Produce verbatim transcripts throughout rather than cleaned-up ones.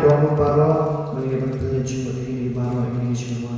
Baroh, baroh, mane ban pynleit jingmut ïa kine baroh, ïa kine jingmut.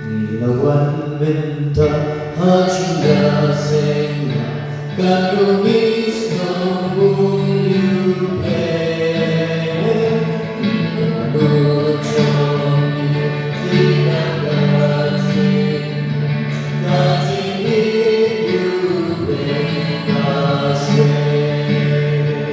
Ngi la wan mynta ha jingïaseng, ka nongmih shnong Mawlieh. Ngi la nud jong ngi ki nang ka jingmih, ka jingmih ïa u Blei ka share.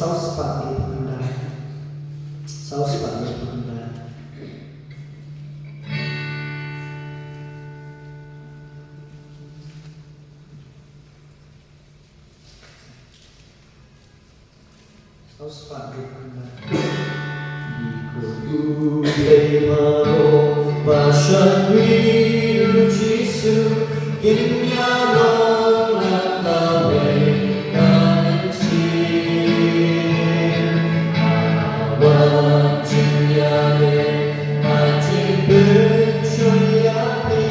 Saw spah hynriew phew khyndai. Saw spah hynriew phew khyndai. Saw spah hynriew phew khyndai. Ngi kyrkhu ïa U Blei baroh ba shynrang, U Jisu, ngin ïalong lang kawei ka mynsiem. Wan jingïaleh, wan jingpynshoi ïa phi,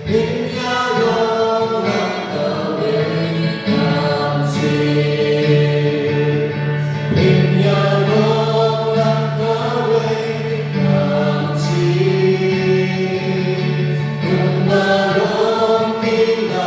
ngin ïalong lang kawei ka mynsiem. Ngin ïalong lang kawei ka mynsiem. Kum baroh ki la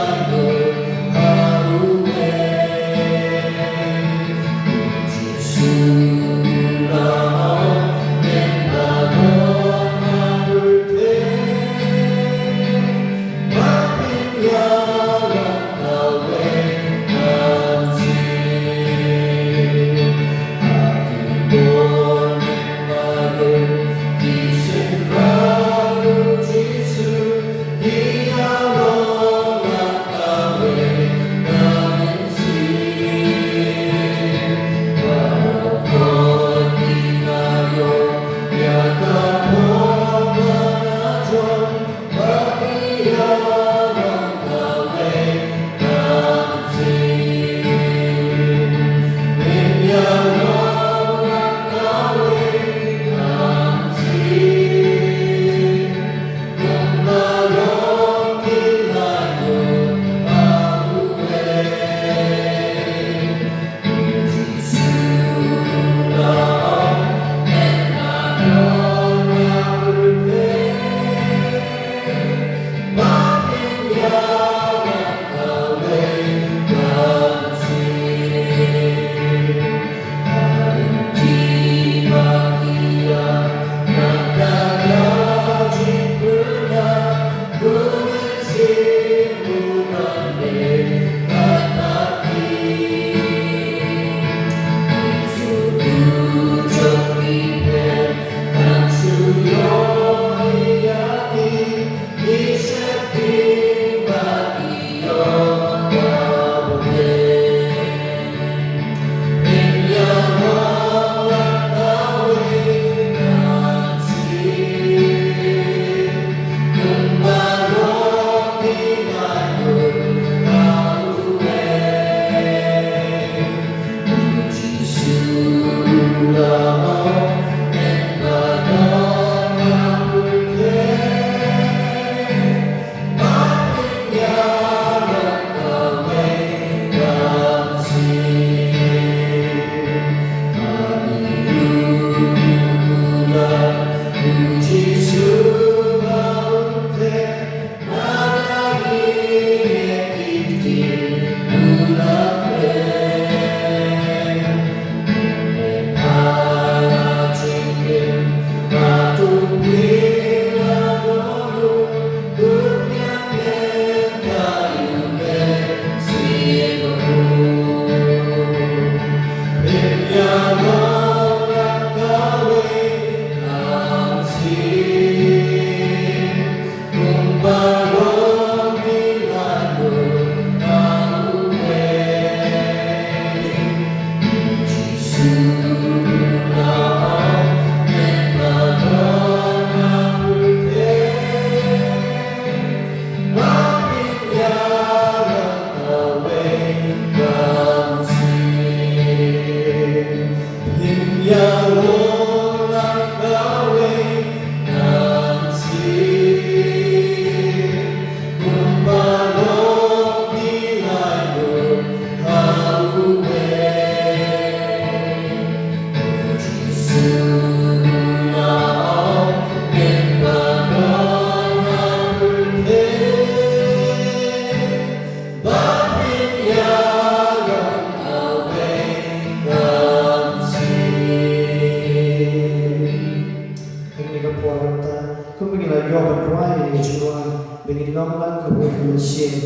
Ka por mynta, kumba ngi la ïoh ban rwai ïa ka jingrwai, ba ngin long lang kaba mynsiem.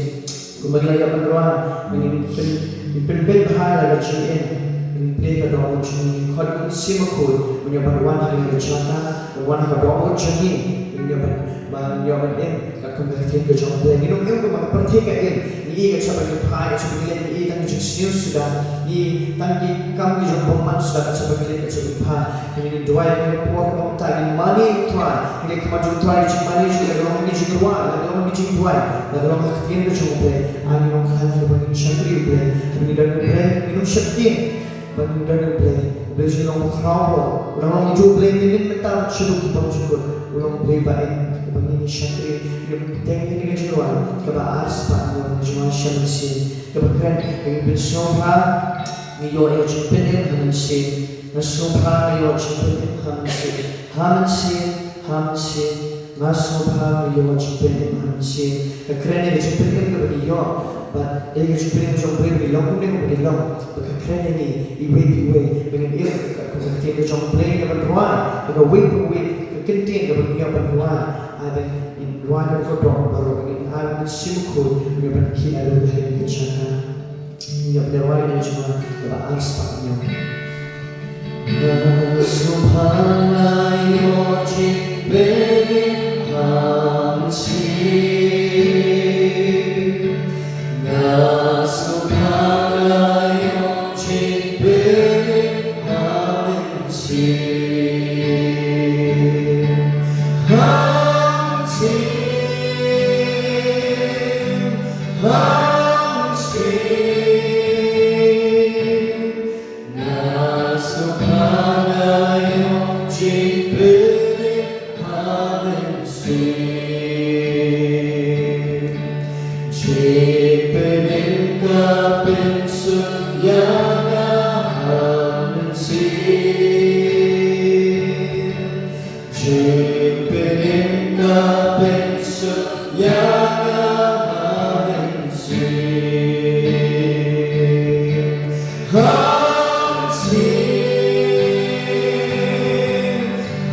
Kumba ngi la ïoh ban rwai, ba ngin pyn, ngin pynbeit bha ïa ka jingim, ba ngin plie ka dohnud jong ngi, khot U Mynsiem Bakhuid, ban ïoh ban wan ha kane ka jaka, ban wan ha ka dohnud jong ngi, ban ïoh ban, ban ïoh ban im katkum ka ktien ka jong U Blei. Ngin ym im kumba ka pyrthei ka im, ngi i ka jaka ba ngi phai, ka jaka ba ngi leit, ngi i tang ka jingsniew suda, ngi i tang ki kam ki jong bymman suda, ka jaka ba ngi leit, ka jaka ba ngi phai. Ngin duwai ha kane ka por, kumta ngin mane ïa U Trai, ngin leit khmat jong U Trai, ka jingmane jong ngi la ka long ka jingrwai, la ka long ka jingduwai, la ka long ka ktien ka jong U Blei. Ai ngin long khlaiñ kaba ngin shakri U Blei, kaba ngin don U Blei, ngin ym sheptieng, ba ngin don U Blei. U Blei jong ngi u long bakhraw bor, u dang long u ju Blei mynnin mynta bad shaduh ki bymjukut. U long U Blei ba im, uba ngin ïa shakri. Ngin ym bteng ïa kane ka jingrwai kaba ar spah, ngin ïa shim mynsiem. Kaba kren, ngin pynsngewbha, ngi ïoh ïa ka jingpynim ha mynsiem. Nga sngewbha nga ïoh jingpynim ha mynsiem. Ha mynsiem, ha mynsiem. Nga sngewbha nga ïoh jingpynim ha mynsiem. Ka kren ïa ka jingpynim kaba ngi ïoh, bad ïa ka jingpynim jong U Blei ba ngi long kumne kumba ngi long. Bad ka kren ïa ngi iwei pa iwei ba ngin im katkum ka ktien ka jong U Blei, ngi ban rwai ïa kawei pa kawei ka kyntien kaba ngi ïoh ban rwai. Ai ba ngin rwai da ka dohnud baroh, ba ngin ai U Mynsiem Bakhuid un ïoh ban khih naduh ha kane ka jaka. Ngi ïa pynrwai ïa ka jingwan kaba ar spah, ngi ïa. Nga sngewbha nga ïoh jingpynim ha mynsiem. Nga sngewbha nga ïoh jingpynim ha mynsiem. Ha mynsiem. Nga sngewbha nga ïoh jingpynim ha mynsiem. Jingpynim ka pynsuk ïa nga ha mynsiem. Jingpynim ka pynsuk ïa nga ha mynsiem. Ha mynsiem,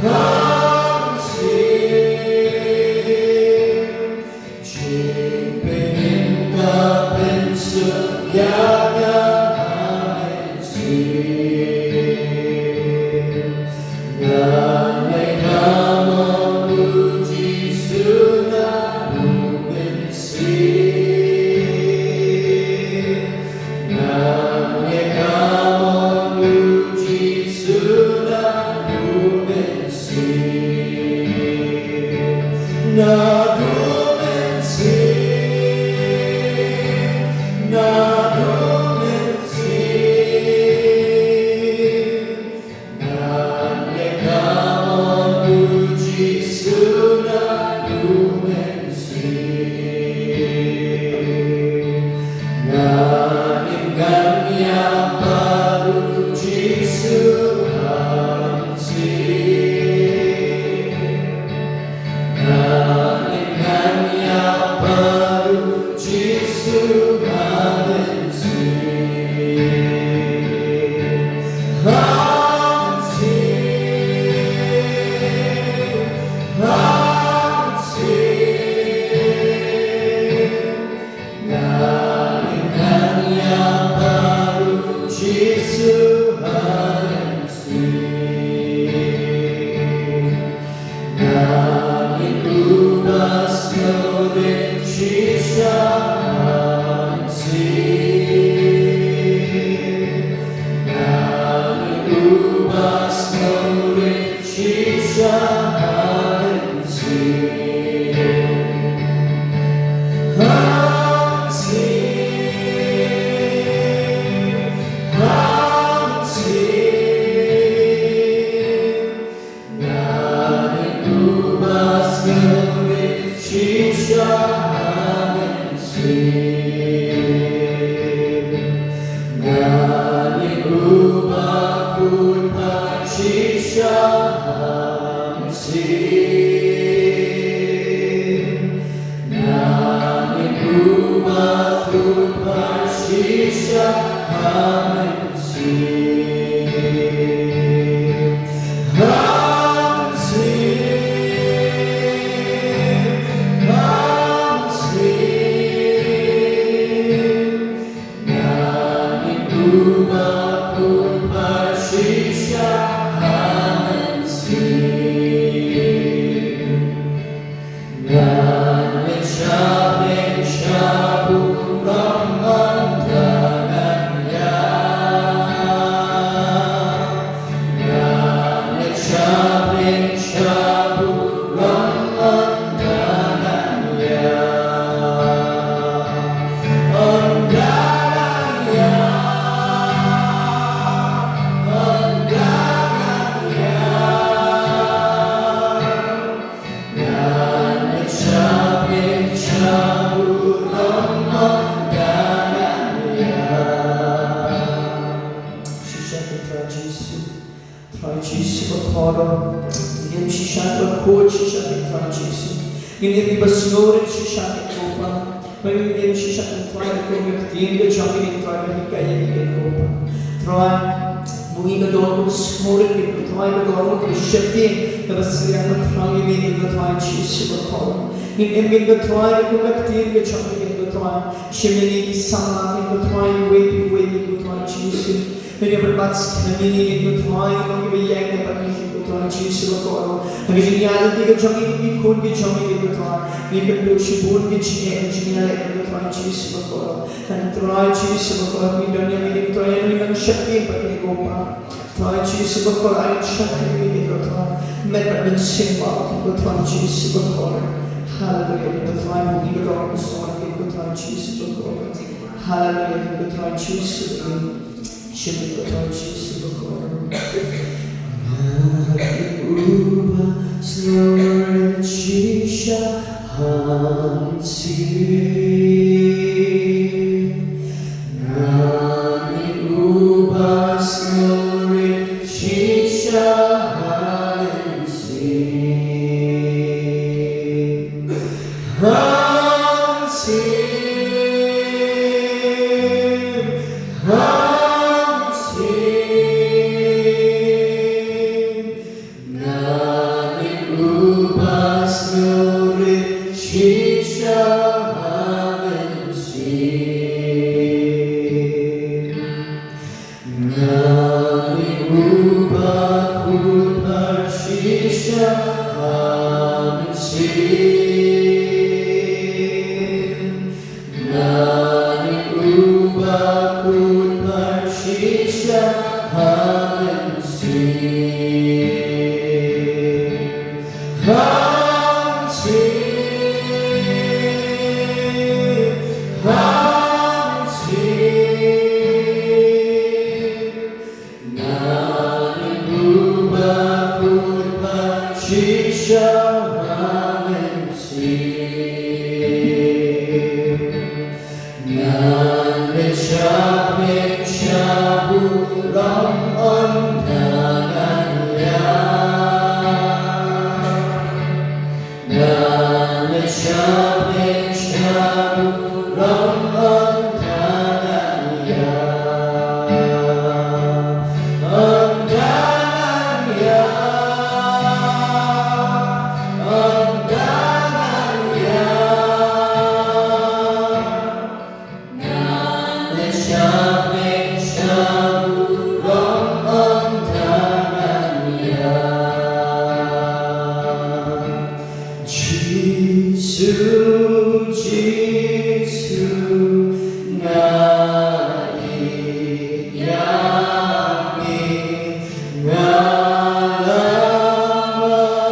ha mynsiem. Jingpynim ka pynsuk ïa nga ha mynsiem. Ngan leh ka mon U Jisu na U Mynsiem. Ngan leh ka mon U Jisu na U Mynsiem. Naduh mynsiem, naduh mynsiem. Ngan leh ka mon U Jisu naduh mynsiem. Ngan im ngan ïap bad U Jisu ha mynsiem. Ngan im ngan ïap bad U Jisu ha mynsiem. Ha mynsiem, ha mynsiem. Ngan im ngan ïap bad U Jisu ha mynsiem. Ngan im uba sngewrit shisha ha mynsiem. Ngan im uba sngewrit shisha ha mynsiem. Ha mynsiem, ha mynsiem. Ngan im uba sngewrit shisha ha mynsiem. Ngan im uba khuid pyrshah shisha ha mynsiem. Ngan im uba khuid pyrshah shisha ha mynsiem. Ha mynsiem. Bud shisha ïa ngi Trai Jisu. Ngin ïa ngi ba sngewrit shisha ïa ngi ko Pa. Ba ngin ïa ngi shisha ïa ngi Trai kum ka ktien ka jong ngi Trai ba hikai ïa ngi ko Pa. Trai, bun ngi ka don kum sngewrit ïa ngi Trai ka don kum sheptieng ka ba sliang ba thrang ïa ngi ko Trai Jisu bakhuid. Ngin ïa ngi ko Trai kum ka ktien ka jong ngi ko Trai. Shim ïa ngi ki samla ngi ko Trai, iwei pa iwei ngi ko Trai Jisu. Ngin ïa pynbat skhem ïa ngi ko Trai, ba ngi ba ïeng ïa pynban ngi ko Trai Jisu bakhuid. Ha ka jingïaid lynti ka jong ngi, ki khun ki jong ngi ko Trai. Ngin pynduh shibun ki jingeh ki jingïaleh ko Trai Jisu bakhuid. Kan Trai Jisu bakhuid, ngi don ïa ngi ko Trai, ngi nang sheptieng pat ngi ko Pa. Trai Jisu bakhuid, ai sheptieng ïa ngi ko Trai. Met bad mynsiem Bakhuid ko Trai Jisu bakhuid. Haleluia, ko Trai, bun ngi ka don ka sor ko Trai Jisu bakhuid. Haleluia, ko Trai Jisu. Shim ko Trai Jisu bakhuid. Nga uba sngewrit shisha ha mynsiem. Nga uba sngewrit shisha ha mynsiem. Ha mynsiem. Ha mynsiem. Nga uba sngewrit shisha ha mynsiem. Nga uba khuid shisha ha mynsiem. Nga uba khuid shisha ha mynsiem. Ha mynsiem. Ha mynsiem. Nga uba khuid shisha ha mynsiem. Ngan leit sha peng sha burom, ym da ngan ïa. Ngan leit sha peng sha burom, ym da ngan ïa. Ym da ngan ïa. Ym da ngan ïa. Ngan leit sha peng sha burom, ym da ngan ïa. Jisu, Jisu, nga ïeit ïa me, nga la map.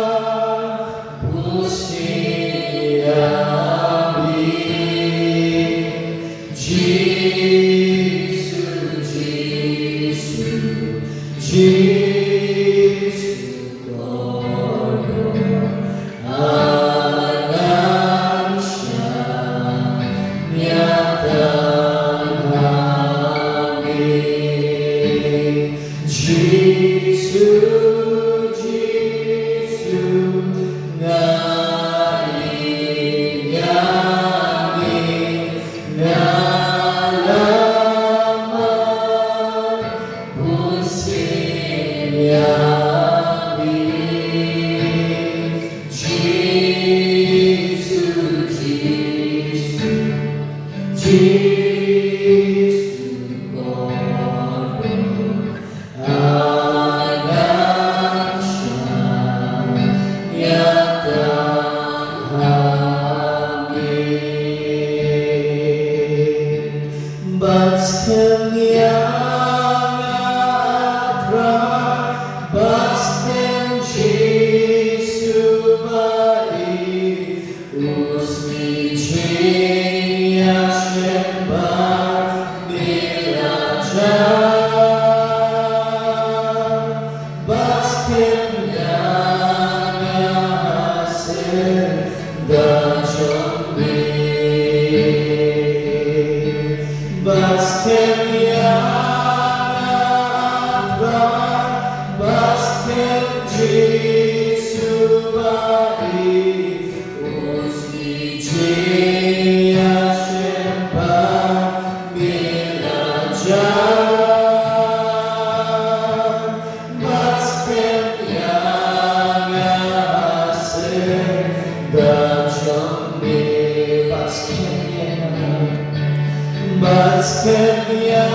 Bad skhem ïa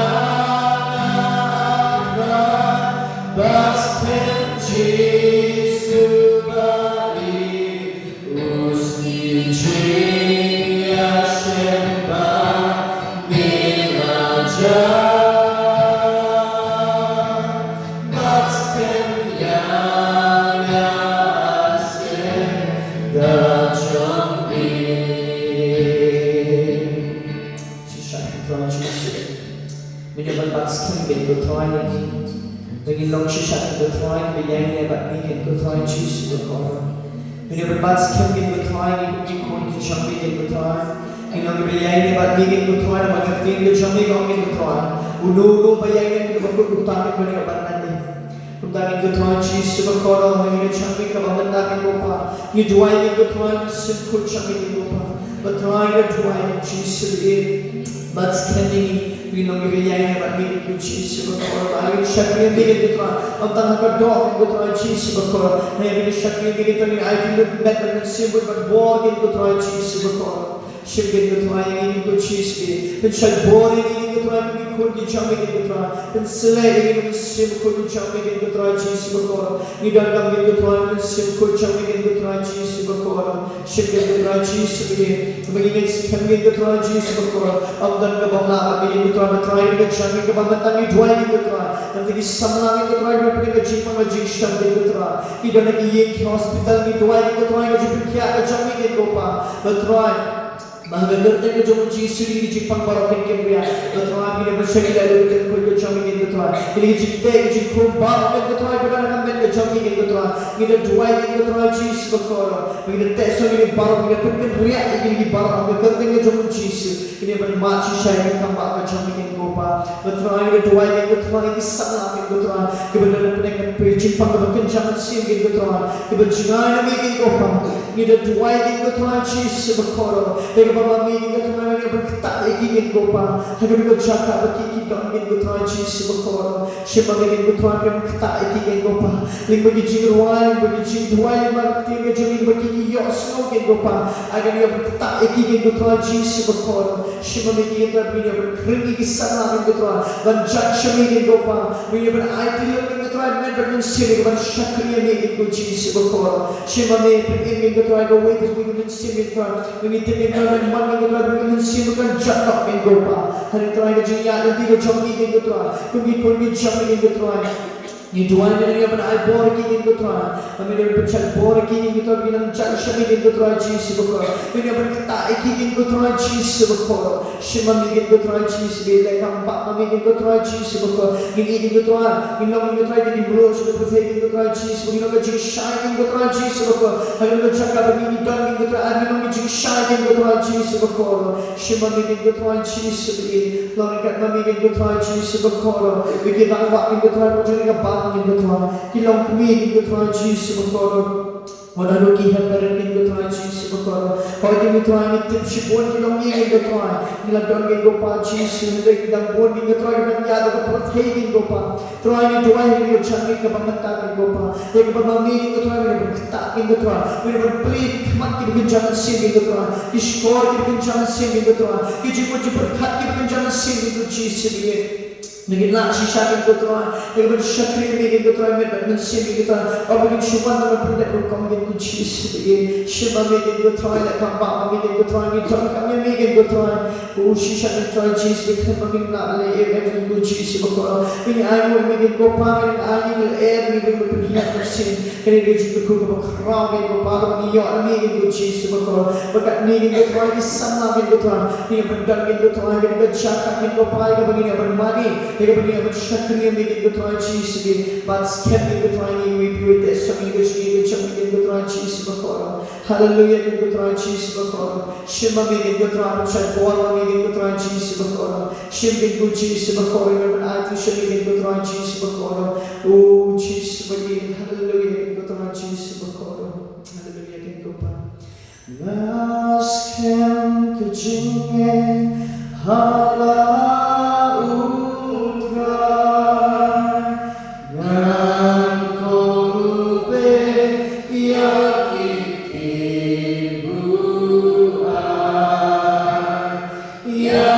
nga, bad skhem Jisu ba i, u sngi jingïashem ba mi la jia. Bad skhem ïa nga, skhem da jong mi. Shisha, Trai Jisu. Ngin ïa ban bat skhem kein ko Trai ïa ngi. Ngin long shisha kein ko Trai, ngin ïa ïeng bad mi kein ko Trai Jisu bakordor. Ngin ïa ban bat skhem kein ko Trai, ngin ïa khun ki jong mi kein ko Trai. Ngin long ngin ïa ïeng bad mi kein ko Trai, namar ka ktien ka jong mi ka ong kein ko Trai. Uno uno ba ïeng kein ko ba kut uta kein ko ïa ban nang. Kumta kein ko Trai Jisu bakordor, ha kine ki jong mi kaba mynta kein ko Pa. Ngi duwai kein ko Trai, mynsiem khuid jong mi kein ko Pa. Ba Trai ngi duwai kein Jisu ïa. Bad skhem ïa ngi, ngi long kiba ïaineh bad mi kein ko Jisu bakordor. Ba ngi shakri ïa mi kein ko Trai. Ym tang ha ka doh kein ko Trai Jisu bakordor. Hynrei ngi shakri ïa mi kein ko Trai, ngi aiti lut met bad mynsiem khuid bad bor kein ko Trai Jisu bakordor. Shim kein ko Trai ïa ngi kein ko Jisu. Pynshait bor ïa ngi kein ko Trai, kum ki khun ki jong mi kein ko Trai. Pynsleh ïa ngi kum ki mynsiem khuid ki jong mi kein ko Trai Jisu bakordor. Ngi donkam kein ko Trai, mynsiem khuid jong mi kein ko Trai Jisu bakordor. Shim kein ko Trai Jisu ïa ngi. Ba ngi ngeit skhem kein ko Trai Jisu bakordor. Ym don kaba ym lah bad ngi kein ko Trai, ba Trai ka jong ngi kaba mynta ngi duwai kein ko Trai. Ym tang ki samla kein ko Trai, ba pynïaid ka jingpang ka jingshem kein ko Trai. Ki don ha ki ïing ki hospital ngi duwai kein ko Trai, ka jingpynkhiah ka jong ngi kein ko Pa. Ba Trai. Ba ha ka kyrteng ka jong u Jisu kine ki jingpang baroh kin kem riat. Ba Trai kine ban shakri ïa ka kyrteng ka jong ngi kein ko Trai. Kine ki jingteh ki jingkhum baroh kein ko Trai, ba don ha ka met ka jong ngi kein ko Trai. Ngi da duwai kein ko Trai Jisu bakordor. Ngi da teh sha kine baroh, ngi da pynkem riat ïa kine baroh ha ka kyrteng ka jong u Jisu. Kine ban mad shisha ïa ka kam ba ka jong ngi kein ko Pa. Ba Trai ngi da duwai kein ko Trai ïa ki samla kein ko Trai. Kiba don ha pdeng ka jingpang kaba kynja mynsiem kein ko Trai. Kiba jngai na mi kein ko Pa. Ngi da duwai kein ko Trai Jisu bakordor. Ïa kaba ma mi kein ko Trai, ngi ban ktah ïa ki kein ko Pa. Ha kaba ka jaka ba ki ki don kein ko Trai Jisu bakordor. Shim ma mi kein ko Trai, ngi ban ktah ïa ki kein ko Pa. Lyngba ki jingrwai, lyngba ki jingduwai, lyngba ka ktien ka jong ngi, lyngba ki ki ïohsngew kein ko Pa. Ai ngi ban ktah ïa ki kein ko Trai Jisu bakordor. Shim ma mi kein ko Trai, ngi ban khring ïa ki samla kein ko Trai. Ban judge ïa mi kein ko Pa. Ngi ban aiti lut kein ko Trai, met bad mynsiem ïa ki ban shakri ïa mi kein ko Jisu bakordor. Shim ma mi pyn-im kein ko Trai, kawei pa kawei ka mynsiem kein ko Trai. Ngi tip kein ko Trai, ban man kein ko Trai, ba ka mynsiem kan jot noh kein ko Pa. Hynrei Trai ka jingïaid lynti ka jong ngi kein ko Trai. Kum ki khun ki jong ngi kein ko Trai. Ngi duwai ba ngi ban ai bor ïa ki kein ko Trai. Ba ngi ban pynshait bor ïa ki kein ko Trai, ba kin nang judge ïa mi kein ko Trai Jisu bakordor. Ba ngi ban ktah ïa ki kein ko Trai Jisu bakordor. Shim ma mi kein ko Trai Jisu, ba leh kam bak ma mi kein ko Trai Jisu bakordor. Ngin ïeit kein ko Trai, ngin long kein ko Trai, ngin mluh sha ka pyrthei kein ko Trai Jisu, ngin long ka jingshai kein ko Trai Jisu bakordor. Ha kane ka jaka ba ngi don kein ko Trai, ngin long ka jingshai kein ko Trai Jisu bakordor. Shim ma mi kein ko Trai Jisu ïa. Long kat ma mi kein ko Trai Jisu bakordor. Ba ki rangbah kein ko Trai, ba jong ka bang kein ko Trai. Ki longkmie kein ko Trai Jisu bakordor. Wat haduh ki hynmen kein ko Trai Jisu bakordor. Hooid kein ko Trai ngi tip shibun ki longkmie kein ko Trai. Ngi la don kein ko Pa Jisu, hynrei ki dang bun kein ko Trai, ki dang ïaid ha ka pyrthei kein ko Pa. Trai ngi duwai ïa ka jong ngi kaba mynta kein ko Pa. Ïa kaba ma mi kein ko Trai, ngi ban ktah kein ko Trai. Ngi ban plie ki khmat kiba kynja mynsiem kein ko Trai. Ki shkor kiba kynja mynsiem kein ko Trai. Ki jingmut jingpyrkhat kiba kynja mynsiem kein ko Jisu ïa. Ngi lah shisha kein ko Trai, ïa ka ban shakri ïa mi kein ko Trai, met bad mynsiem kein ko Trai. Ba kin shu wan ban pyndep rukom kein ko Jisu ïa. Shim ma mi kein ko Trai, leh kam bak ma mi kein ko Trai, ngi donkam ïa mi kein ko Trai. Ko shisha kein Trai Jisu, khlem ma mi ngim lah leh ei ei kein ko Jisu bakordor. Ngi ainguh ïa mi kein ko Pa, ngi ainguh ïa mi, ngi ban pynhiar mynsiem. Kane ka jingkyrkhu kaba khraw kein ko Pa, kaba ngi ïoh na mi kein ko Jisu bakordor. Ba katne kein ko Trai, ki samla kein ko Trai, ngi ïa pyndonkam kein ko Trai, kane ka jaka kein ko Pa, ïa kaba ngi ïa pynmane, ïa kaba ngi ïa pynshakri ïa mi kein ko Trai Jisu. Bad skhem kein ko Trai, ngi ïa pynwit te sha mi ka jingim ka jong mi kein ko Trai Jisu bakordor. Haleluia kein ko Trai Jisu bakordor. Shim ma mi kein ko Trai, pynshait bor ma mi kein ko Trai Jisu bakordor. Shim kein ko Jisu bakordor, ngi ïa pyn-aiti sha mi kein ko Trai Jisu bakordor. O Jisu ba ïeit, haleluia kein ko Trai Jisu bakordor. Haleluia kein ko Pa. Nga skhem ka jingeh ha la u Trai. Ngan kohnguh beit ïa ki buaid. Ïa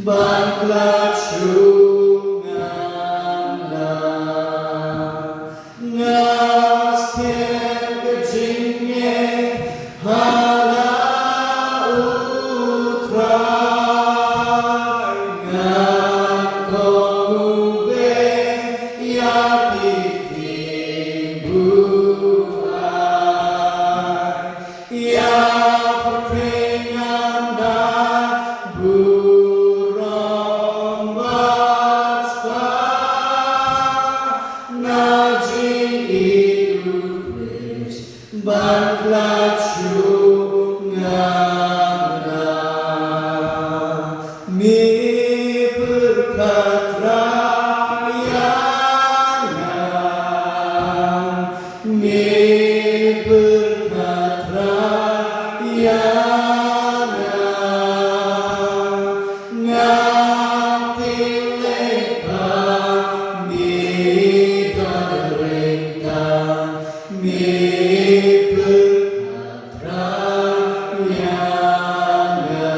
Ban khlad shuh ngam lah. Nga skhem ka jingngeit ha la U Trai. Nga kong u beh ïa ki ktien buaid. Ïa pyrthei ngam dei burom bad spah. Na jingïeit U Khrist ban khlad shuh ngam lah. Me pyrkhat Trai ïa nga. Me pyrkhat Trai ïa nga. Nga tieng leit pat, me don ryngkat. Me pyrkhat Trai ïa nga.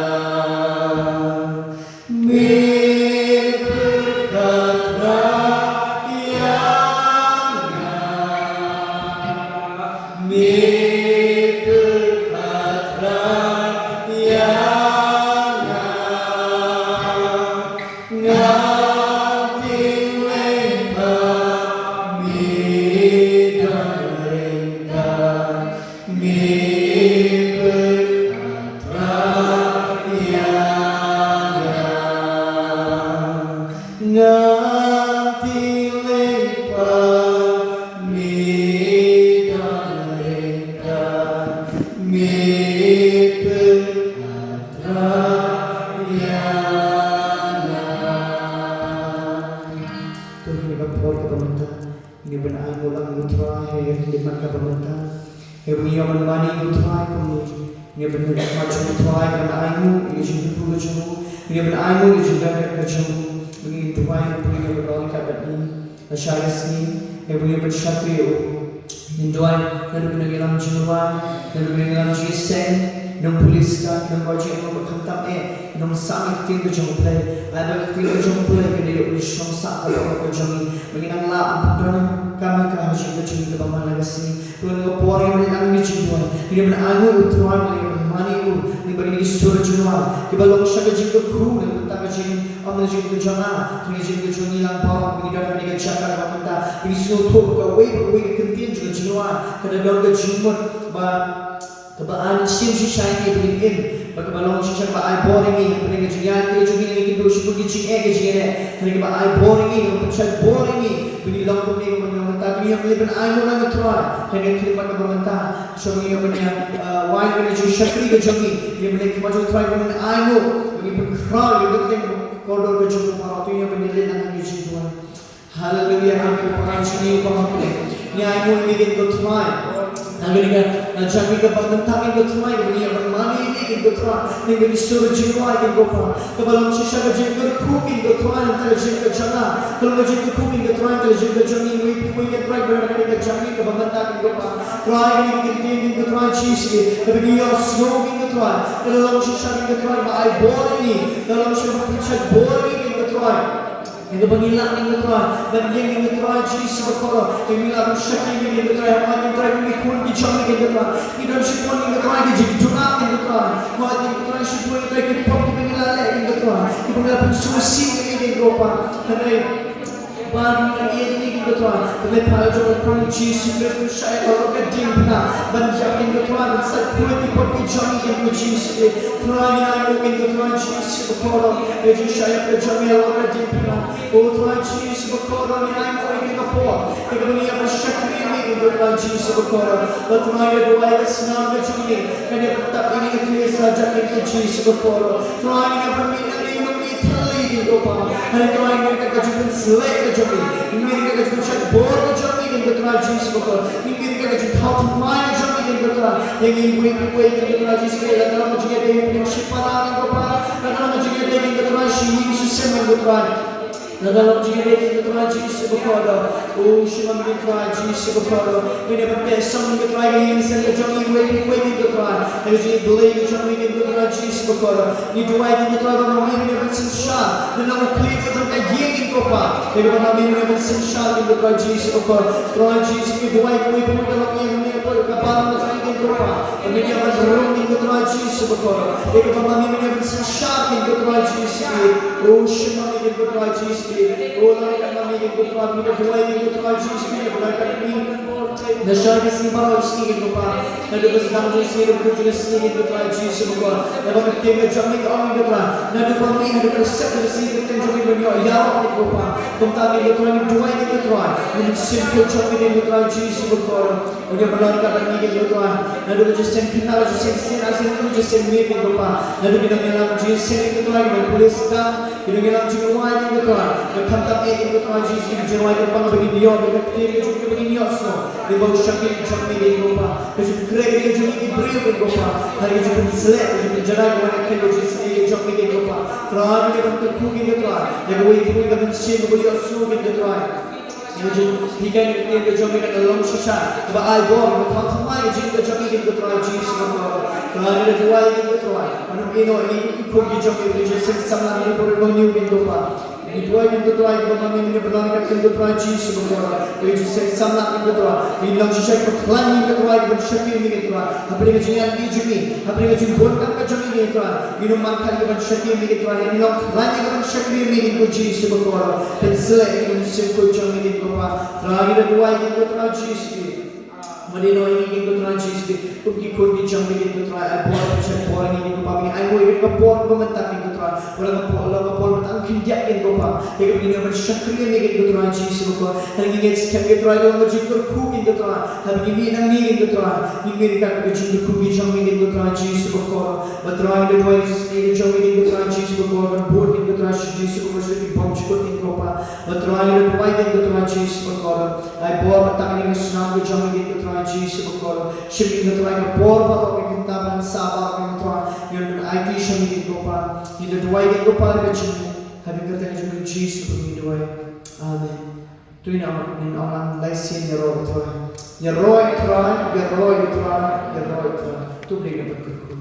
Me pyrkhat Trai ïa nga. Me pyrkhat Trai ïa nga. Nga tieng leit pat, me don ryngkat. Me pyrkhat Trai ïa nga. Nga tieng leit pat, me don ryngkat. Me pyrkhat Trai ïa nga. To ngin ïa ka por kaba mynta. Ngin ïa ban ai nguh lang ïa U Trai ha ka khlieh mat kaba mynta. Hynrei ngin ïa ban mane ïa U Trai kumne. Ngin ïa ban leit ha khmat jong U Trai, ban ai nguh ïa ka jingkyrkhu ka jong u. Ngin ïa ban ai nguh ïa ka jingdon ka jong u. Ngin duwai ïa U Trai kaba don ka bad ngi. Lashai ka sngi, hynrei ngin ïa ban shakri ïa u. Ngin duwai, naduh ki nongïalam jingrwai, naduh ki nongïalam jingïaseng, ki nongpule stad, ki nongbaw jingmut, khamtam eh, ki nongsah ïa ka ktien ka jong U Blei. Ai ba ka ktien ka jong U Blei kan ïoh ïa ka jingsngewsih ka lok ka jong ngi. Ba ngin nang lah ban pyndonkam ïa ka ha ka jingim ka jong ngi kaba man la ka sngi. Te ha kane ka por ngin ïa ban ai nguh, ngin ïa ban ai nguh ïa U Trai, ngin ïa ban mane ïa u, ngin ïa ban ïa ki sur jingrwai kiba long sha ka jingkyrkhu na ka bynta ka jingim, ym na ka jingim ka jong nga, na ka jingim ka jong ngi lang baroh, ba ngi don ha kane ka jaka kaba mynta, ba ngi sngewthuh ba kawei pa kawei ka kyntien jong ka jingrwai ka da don ka jingmut ba kaba ai mynsiem shisha ïa ngi ba ngin im, bad kaba long shisha ba ai bor ïa ngi hapdeng ka jingïaid lynti jong ngi, ïa ngi kynduh shibun ki jingeh ki jingeh, hynrei kaba ai bor ïa ngi, kaba pynshait bor ïa ngi ba ngin long kumne kumne. Mynta ngin ïa ban ai nguh na U Trai ha kane ka khlieh mat kaba mynta. Shuwa ngin ïa ban ïa, uh, wai ïa kane ka jingshakri ka jong ngi, ngin ïa ban leit ha khmat U Trai, ngin ïa ban ai nguh, ngin ïa ban khraw ïa ka kyrteng kordor ka jong u baroh. To ngin ïa ban ïa leit lang ha kane ka jingduwai. Haleluya, khublei para jong ngi, Kpa Blei. Ngi ai nguh ïa me, ko Trai. Na kane ka, na jingim kaba mynta, ko Trai, ngi ïa ban mane ïa me, ko Trai, na kane ka sur jingrwai, ko Kpa. Kaba long shisha ka jingkyrkhu, ko Trai, na ka jingim ka jong nga. Ka long ka jingkyrkhu, ko Trai, na ka jingim ka jong ngi, iwei pa iwei, ko Trai, kaba na kane ka jingim kaba mynta, ko Kpa. Trai, kane ka ktien, ko Trai Jisu, kaba ngi ïohsngew, ko Trai. Ka long shisha, ko Trai, ba ai bor ïa ngi. Ka long shisha ba pynshait bor ïa ngi, ko Trai. Ïa kaba ngi lah, ko Trai, ban ïeng, ko Trai Jisu bakordor. Ïa ngi lah ban shakri ïa me, ko Trai, haba ngi, ko Trai, ngi khun ki jong me, ko Trai. Ngi don shibun, ko Trai, ki jingduna, ko Trai. Haba ngi, ko Trai, shibun, ko Trai, ki pop kiba ngi la leh, ko Trai. Kiba ngi la pynsngewsih ïa me, ko Kpa. Hynrei ba ngi ïeit ïa me, ko Trai. Te me phah ïa ka jong ka khun Jisu Khrist ban shah ïa ka lok ka diengphna. Ban ïap, ko Trai, ban sait pule ki pop ki jong me, ko Jisu. Trai, ngi ai nguh, ko Trai Jisu bakordor. Ïa ka jingshah ïap ka jong me ha lok ka diengphna. Ko Trai Jisu bakordor, ngi ai nguh ïa kane ka por, ïa kaba ngi ïa ban shakri ïa me, ko Trai Jisu bakordor. Ko Trai, ka duwai ka snam ka jong ngi kan ïa ban tap ïa ngi, ka khlieh sha jong me, ko Jisu bakordor. Trai, ngi ïa ban mih na me, ïa ban mih thylli, ko Kpa. Hynrei Trai, ngi mih ryngkat ka jingpynsleh ka jong me, ngi mih ryngkat ka jingpynshait bor ka jong me, ko Trai Jisu bakordor. Ngi mih ryngkat ka jingthaw thymmai ka jong me, ko Trai. Ïa ngi iwei pa iwei, ko Trai Jisu, la ka long ka jingïadei hapdeng shipara, ko Kpa. La ka long ka jingïadei, ko Trai, shi ïing shi sem, ko Trai. La ka long ka jingïadei, ko Trai Jisu bakordor. U shim ma me, ko Trai Jisu bakordor. Ngin ïa ban teh song, ko Trai, ïa ka ïing ka sem ka jong ngi iwei pa iwei, ko Trai. Ïa ka jingïeit Blei ka jong me, ko Trai Jisu. Bakor. Ngi duwai ïa ki, Trai, ba ma me me ban synshar. Ngi long u khlieh jong ka ïing, ko Pa. Ïa kaba ma me me ban synshar, ko Trai Jisu bakor. Trai Jisu, ngi duwai ïa kawei pa kawei ka long ïa me, ko Pa, ka balang, Trai, ko Pa. Ba me ïa ban rung, ko Trai Jisu bakor. Ïa kaba ma me me ban synshar, ko Trai Jisu. O shim ma me, ko Trai Jisu. O la ka ma me, ko Trai, ngi duwai ïa ki, Trai Jisu, ngi duwai ïa ki. Nashar ki sngi baroh shi sngi, ko Pa. Naduh ka sdang jong ka sngi, naduh ka kut jong ka sngi, ko Trai Jisu bakor. Naduh ka ktien ka jong me ka ong, ko Trai, naduh ba mih haduh ka sep jong ka sngi, ka ktien jong me ban ïoh ïaroh, ko Pa. Kumta ngi, ko Trai, ngi duwai ïa ki, ko Trai, ngi mynsiem khuid jong me, ko Trai Jisu bakor. Un ïa pynlong ïa ka bynta ngi, ko Trai. Naduh ka jingïaseng khynnah, ka jingïaseng sien, ka jingïaseng miet, ko Pa. Naduh ki nongïalam jingïaseng, ko Trai, ki nongpulit sdang, ki nongïalam jingrwai, ko Trai, ki khamtam eh, ko Trai Jisu, ki jingrwai, ko Pa, ba ngin ïoh ïa ka ktien ka jong me, ba ngin ïohsngew ïa ka shakri jong me, ko Pa. Ka jingkren ka jong me ïa ki briew, ko Pa, ha ka jingpynsleh, ka jingpynjngai, ka jingkren ka jong me, ko Pa. Trai, ngi ban kyrkhu, ko Trai, ïa kawei pa kawei ka mynsiem kaba ïohsngew, ko Trai. Ïa ka jinghikai ka ktien ka jong me kan long shisha kaba ai bor, kaba thaw thymmai ka jingim ka jong me, ko Trai Jisu bakor. Trai, ngi duwai, ko Trai, ba men ïehnoh ïa ki khun ki jong me, ka jingïaseng samla, ki burom bad ki ñiew, ko Pa. Ngi duwai, ko Trai, ba ma me men ïa pynlong ïa ka ktien, ko Trai Jisu bakor. Ka jingïaseng samla, ko Trai, kan long shisha kaba khlaiñ, ko Trai, ban shakri ïa me, ko Trai. Hapdeng ka jingïaid lynti jong me, hapdeng ka jingbun kam ka jong me, ko Trai, ngin ym markha ïa kaban shakri ïa me, ko Trai, ngin long khlaiñ ïa kaban shakri ïa me, ko Jisu bakor. Pynsleh ïa ka mynsiem khuid jong me, ko Pa. Trai, ngi duwai, ko Trai Jisu, ba men ïehnoh ïa ngi, ko Trai Jisu, kum ki khun ki jong me, ko Trai. Ai bor, ai bor ïa ngi, ko Pa, ba ngin ai nguh ïa ka por kaba mynta, ko Trai. Wat la ka por, la ka por mynta khyndiat, ko Pa, ïa kaba ngin ïoh ban shakri ïa me, ko Trai Jisu bakor. Hynrei ngi ngeit skhem, ko Trai, ka long ka jingkyrkhu, ko Trai. Haba ngi mih nangne, ko Trai, ngi mih ryngkat bad ka jingkyrkhu ka jong me, ko Trai Jisu bakor. Bad Trai, ngi duwai ïa ka sngi ka jong me, ko Trai Jisu bakor, ban bud, ko Trai Jisu bakor, sha ki bymjukut, ko Pa. Bad Trai, ngi duwai, ko Trai Jisu bakor, ai bor bad tang ïa ka snam ka jong me, ko Trai Jisu bakor. Shim, ko Trai, ka por baroh, ka kynta ban sa baroh, ko Trai, ngi ban aiti sha me, ko Pa. Ngi duwai, ko Pa, da ka jingngeit ha ka kyrteng jong me Jisu ba ngi duwai. Amen. To ngin ong, ngin ong lang lai sien: Ïaroh, ko Trai. Ïaroh, ko Trai, ïaroh, ko Trai, ïaroh, ko Trai. To Blei un ïa pynkylla.